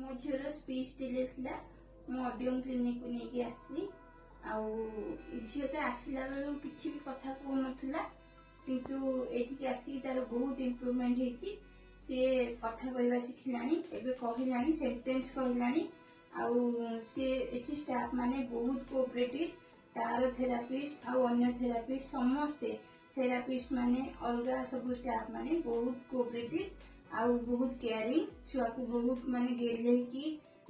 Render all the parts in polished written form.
ମୋ ଝିଅର speech delay ଥିଲା। ମୁଁ ଅଡ଼ିଓ କ୍ଲିନିକକୁ ନେଇକି ଆସିଲି। ଆଉ ଝିଅ ତ ଆସିଲା ବେଳକୁ କିଛି ବି କଥା କହୁନଥିଲା, କିନ୍ତୁ ଏଇଠିକି ଆସିକି ତାର ବହୁତ ଇମ୍ପ୍ରୁଭମେଣ୍ଟ ହେଇଛି। ସିଏ କଥା କହିବା ଶିଖିଲାଣି, ଏବେ କହିଲାଣି, ସେଣ୍ଟେନ୍ସ କହିଲାଣି। ଆଉ ସିଏ ଏଠି ଷ୍ଟାଫ୍ ମାନେ ବହୁତ କୋଅପରେଟିଭ। ତାର ଥେରାପିଷ୍ଟ ଆଉ ଅନ୍ୟ ଥେରାପିଷ୍ଟ, ସମସ୍ତେ ଥେରାପିଷ୍ଟ ମାନେ, ଅଲଗା ସବୁ ଷ୍ଟାଫ୍ ମାନେ ବହୁତ କୋଅପରେଟିଭ ଆଉ ବହୁତ କେୟାରିଂ। ଛୁଆକୁ ବହୁତ ମାନେ ଗେହ୍ଲେଇକି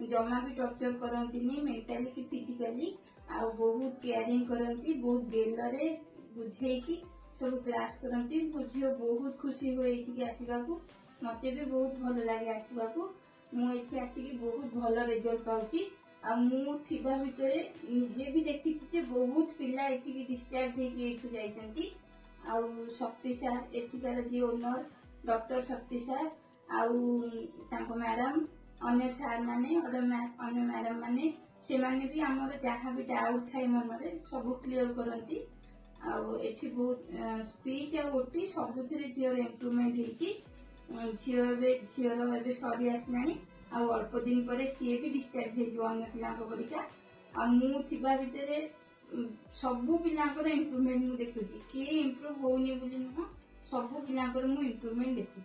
ଜମା ବି ଟର୍ଚର କରନ୍ତିନି, ମେଣ୍ଟାଲି କି ଫିଜିକାଲି। ଆଉ ବହୁତ କେୟାରିଂ କରନ୍ତି, ବହୁତ ଗେଲରେ ବୁଝେଇକି ସବୁ କ୍ଲାସ କରନ୍ତି। ମୋ ଝିଅ ବହୁତ ଖୁସି ହୁଏ ଏଇଠିକି ଆସିବାକୁ। ମତେ ବି ବହୁତ ଭଲ ଲାଗେ ଆସିବାକୁ। ମୁଁ ଏଠି ଆସିକି ବହୁତ ଭଲ ରେଜଲ୍ଟ ପାଉଛି। ଆଉ ମୁଁ ଥିବା ଭିତରେ ନିଜେ ବି ଦେଖିଛି ଯେ ବହୁତ ପିଲା ଏଠିକି ଡିସଚାର୍ଜ ହେଇକି ଏଇଠୁ ଯାଇଛନ୍ତି। ଆଉ ଶକ୍ତି ସାର୍, ଏଠିକାର ଯିଏ ଓନର ଡକ୍ଟର ଶକ୍ତି ସାର୍, ଆଉ ତାଙ୍କ ମ୍ୟାଡାମ, ଅନ୍ୟ ସାର୍ ମାନେ, ଅନ୍ୟ ମ୍ୟାଡାମ ମାନେ, ସେମାନେ ବି ଆମର ଯାହା ବି ଡାଉଟ୍ ଥାଏ ମନରେ ସବୁ କ୍ଲିୟର କରନ୍ତି। ଆଉ ଏଠି ବହୁତ ସ୍ପିଚ୍ ଆଉ ଓଟି ସବୁଥିରେ ଝିଅର ଇମ୍ପ୍ରୁଭମେଣ୍ଟ ହେଇଛି। ଝିଅର ଏବେ ସରି ଆସିଲାଣି। ଆଉ ଅଳ୍ପ ଦିନ ପରେ ସିଏ ବି ଡିସଚାର୍ଜ ହେଇଯିବ ଅନ୍ୟ ପିଲାଙ୍କ ପରିକା। ଆଉ ମୁଁ ଥିବା ଭିତରେ ସବୁ ପିଲାଙ୍କର ଇମ୍ପ୍ରୁଭମେଣ୍ଟ ମୁଁ ଦେଖୁଛି। କିଏ ଇମ୍ପ୍ରୁଭ ହଉନି ବୋଲି ନୁହଁ, ସବୁ ପିଲାଙ୍କର ମୁଁ ଇମ୍ପ୍ରୁଭମେଣ୍ଟ ଦେଖୁଛି।